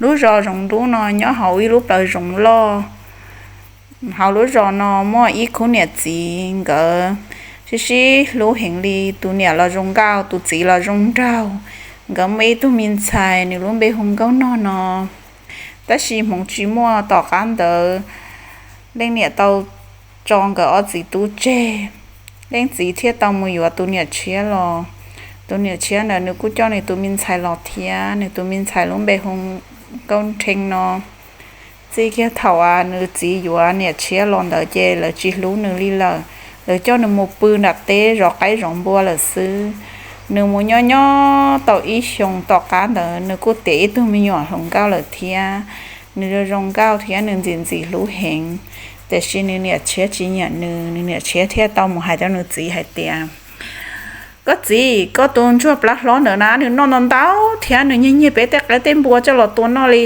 Lub zos Zoov Dub no nyob hauv ib lub plawv zoov loj. Hauv lub zos no muaj ib khub niam txiv, nkawd sib sib hlub heev li. Tus niam los zoo nkauj, tus txiv los zoo nraug. Nkawd muaj ib tug me ntxhais, nws lub npe hu Nkauj Nog no. Tab sis hmoov tsis muaj, tom qab ntawd leej niam tau tso nkawd ob txiv tub tseg. Leej txiv thiaj tau mus yuav tus niam tshiab los. Tus niam tshiab ntawd nws kuj coj nws tus me ntxhais los thiab. Nws tus me ntxhais lub npe hu Nkauj Nrhee no. Txij kiag thaum uas nws txiv yuav niam tshiab los ntawd ces lawv tsis hlub nws li lawm. Lawv coj nws mus pw nram teb zov qaib zov npua lawm xwb. Nws mus nyob nyob tau ib xyoos, tom qab ntawd nws kuj tiav ib tug me nyuam hluas nkauj lawm thiab. Nws zoo zoo nkauj thiab nws ntxim ntxim hlub heev. Tiam sis nws niam tshiab tsis nyiam nws, nws niam tshiab thiaj tau mus hais rau nws txiv hais tias, Koj txiv, koj tus ntsuag plab hlob ntawd na, nws noj ntau ntau thiab nws nyiag nyiag peb tej qaib tej npua coj los tua noj li.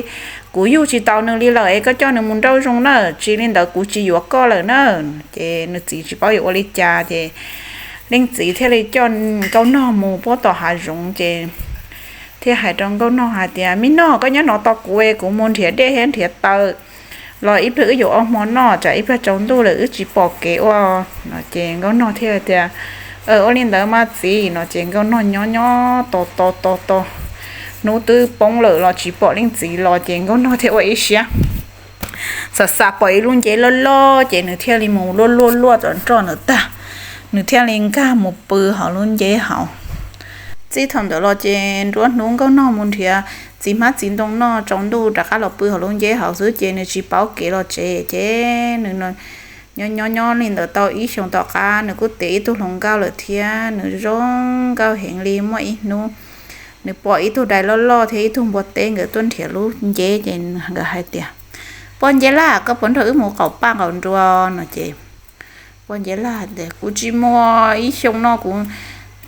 Kuv yug tsis tau nws li lawm es koj coj nws mus nrauj zoo na, tsis li ntawd kuv tsis yuav koj lawm na. Ces nws txiv tsis paub yuav ua li cas ces leej txiv thiaj li coj Nkauj Nog mus puag tom hav zoov ces thiaj hais rau Nkauj Nog hais tias, Me Nog, koj nyob no tos kuv es kuv mus nrhiav dej thiab nrhiav taws los ib pliag wb yuav ua hmo noj, tsam ib pliag tsaus ntuj lawm wb tsis pom kev ua. No ces Nkauj Nog thiaj tias, Ua li ntawd mas txiv. No ces Nkauj Nog nyob nyob tos tos tos tos, hnub twb poob lawm los tsis pom leej txiv los ces Nkauj Nog thiaj ua ib siab xam xam pom ib lub nceb loj loj ces nws thiaj li mus luaj luaj luaj tom nroj ntawd tag, nws thiaj li nkag mus pw hauv lub nceb hauv. Txij thaum ntawd los ces nruab hnub Nkauj Nog mus nrhiav txiv hmab txiv ntoo noj, tsaus ntuj rov qab los pw hauv lub nceb hauv xwb ces nws tsis paub kev los tsev ces nws nyob nyob nyob li ntawd tau ib xyoos tom qab nws kuj tiav ib tug hluas nkauj lawm thiab nws zoo nkauj heev li. Muaj ib hnub nws pom ib tug dais loj loj thiab ib tug npua teb nkawd tuaj nrhiav lub nceb ces nkawd hais tias, Poj Nceb Laj, koj puas nrog wb mus qaum paj qaum nruas? No ces Poj Nceb Laj tias, Kuv tsis mus, ib xyoo no kuv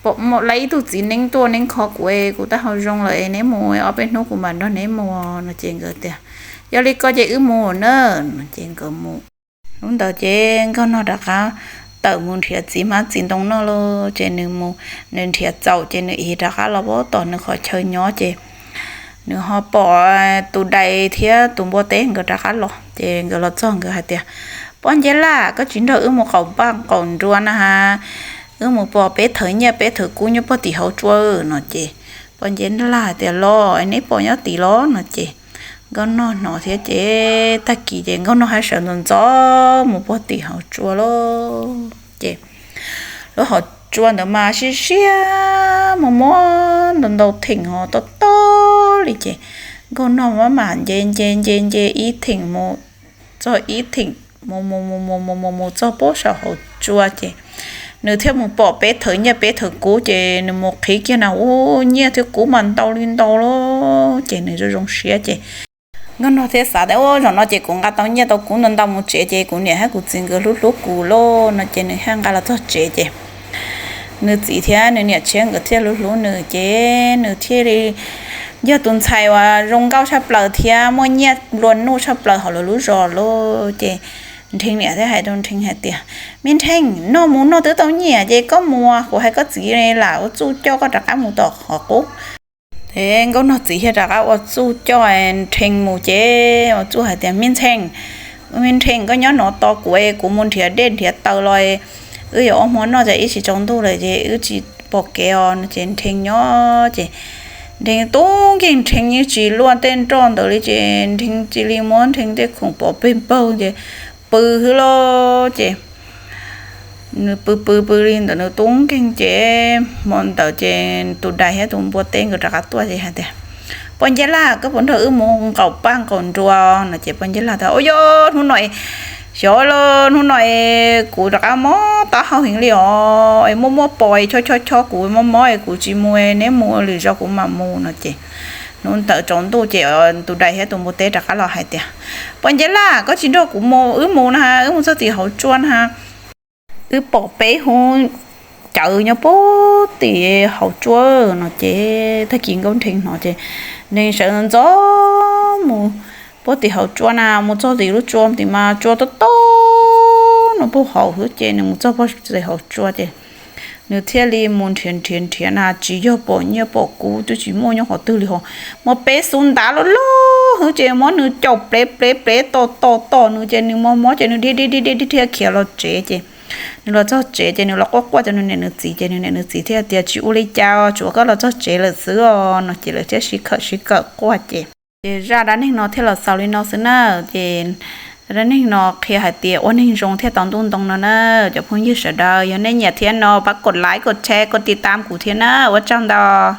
pom muaj ib tug txiv neeb tuaj neeb kho kuv es kuv taub hau zoo lawm es neb mus, ob peb hnub kuv mam nrog neb mus. No ces nkawd tias, Yog li ko ces wb mus na. No ces nkawd mus. Hnub ntawd ces Nkauj Nog rov qab tawm mus nrhiav txiv hmab txiv ntoo noj lauj. Ces nws mus, nws nrhiav txaus ces nws ev rov qab los pab tom nws qhov chaw nyob ces nws ho pom tus dais thiab tus npua teb nkawd rov qab los ces nkawd los txog nkawd hais tias, Poj Nceb Laj, koj tsis nrog wb mus qaum paj qaum nruas na has, wb mus pom peb thawv nyiaj peb thawv kub nyob puag tim hauv tsua. No ces Poj Nceb Laj hais tias, Los, neb pom nyob tim los? No ces Nkauj Nog hnov thiab ces tag kis ces Nkauj Nog haj sawv ntxov ntxov mus puag tim hauv tsua lauj. Ces lub hauv tsua ntawd mas siab siab muaj muaj ntau ntau theem ho tob tob li ces Nkauj Nog maj mam nce nce nce nce ib theem mus txog ib theem mus mus mus mus mus mus mus txog puag saum hauv tsua ces nws thiaj mus pom peb thawv nyiaj peb thawv kub ces nws mus qhib kiag na ua nyiaj thiab kub mas ntau li ntau lauj. Ces nws zoo zoo siab ces Nkauj Nog thiaj xav tias, Ua zaum no ces kuv nqa tau nyiaj tau kub ntau ntau mus tsev ces kuv niam thiab kuv txiv nkawd hlub hlub kuv lauj. No ces nws thiaj nqa los txog tsev ces nws txiv thiab nws niam tshiab nkawd thiaj hlub hlub nws ces nws thiaj li yog tus ntxhais uas zoo nkauj tshaj plaws thiab muaj nyiaj nplua nuj tshaj plaws hauv lawv lub zos lauj. Ces Nrhee niam thiaj hais rau Nrhee hais tias, Me Nrhee, noj mus noj twb tau nyiaj ces koj mus, kuv hais koj txiv lam ua txuj coj koj rov qab mus tom qhov qub. Ces Nkauj Nog txiv thiaj rov qab ua txuj coj Nrhee mus ces ua txuj hais tias, Me Nrhee, Me Nrhee, koj nyob no tos kuv es kuv mus nrhiav dej nrhiav taws los, wb yuav ua hmo noj, tsam ib tsis tsaus ntuj lawm ces wb tsis pom kev os. No ces Nrhee nyob ces Nrhee tub nkeeg, Nrhee yeej tsis luaj tej nroj ntawd li ces Nrhee cia li muab Nrhee tej khoom pov peg npaug ces pw xwb lauj. Ces nws pw pw pw li ntawd nws tub nkeeg ces hmo ntawd ces tus dais thiab tus npua teb nkawd rov qab tuaj ces hais tias, Poj Nceb Laj, koj puas nrog wb mus nqaum paj nqaum nruas? No ces Poj Nceb Laj tias, Ua yog hnub no xyov los hnub no es kuv rov qab mob taub hau heev li os, es muaj muaj pos es chob chob chob kuv mob mob es kuv tsis mus, neb mus lwm zaus kuv mam mus. No ces hnub ntawd tsaus ntuj ces tus dais thiab tus npua teb rov qab los hais tias, Poj Nceb Laj, koj tsis nrog kuv mus, wb mus na, wb mus txog tim hauv tsua na, wb pom peb hub cawv nyob puag tim hauv tsua. No ces tag kis Nkauj Nrhee hnov ces Nrhee sawv ntxov mus puag tim hauv tsua na, mus txog tim lub tsua tim mas tsua tob tob no puag hauv xwb ces nws mus txog puag tim hauv tsua ces nws thiaj li mus nrhiav nrhiav nrhiav na tsis yog pom nyiaj pom kub twb tsis muaj nyob qhov twg li ho, muaj peb xub ntab loj loj Ces muab nws caum plev plev plev, tom tom tom nws ces nws mob mob ces nws dhia dhia dhia dhia khiav los tsev ces nws los txog tsev ces nws los quaj quaj rau nws niam nws txiv ces nws niam nws txiv thiaj tias, Tsis ua li cas, tsuas koj los txog tsev lawm xwb os, no ces lawv thiaj sib khawm sib khawm quaj ces, ces zaj dab neeg no thiaj los xaus li no xwb na. Ces dab neeg no qhia hais tias ua neeg zoo thiaj tau ntuj ntoo no na. Cov phooj ywg sawv daws yog nej nyiam thiab no pab kos like, kos share, kos tiv tam kuv thiab na. Ua tsaug ntau.